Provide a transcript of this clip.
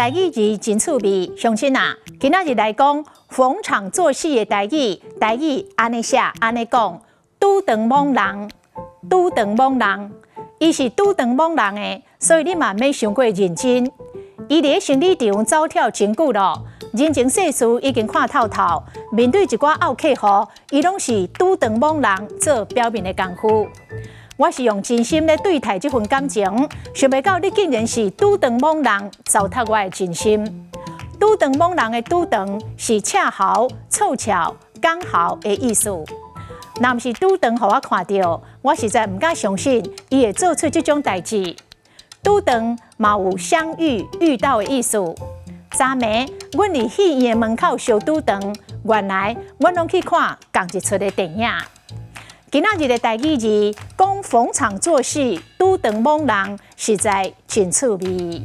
台語字真趣味，鄉親啊，今仔日來講逢場作戲的台語，台語按呢寫按呢講，拄長罔人，拄長罔人，伊是拄長罔人的，所以你嘛免傷過認真。伊佇咧生理場走跳真久咯，人情世事已經看透透。面對一寡漚客戶，伊攏是拄長罔人做表面的功夫。我是用真心咧對待這份感情，想袂到你竟然是拄長罔人，糟蹋我的真心。拄長罔人的拄長是恰好、湊巧、剛好的意思。若毋是拄長予我看著，我實在毋敢相信伊會做出這種代誌。拄長嘛有相遇、遇到的意思。昨暝，阮佇戲院的門口相拄長，原來阮攏去看仝一齣的電影。今仔日的台語字講逢場作戲，拄長罔人，實在真趣味。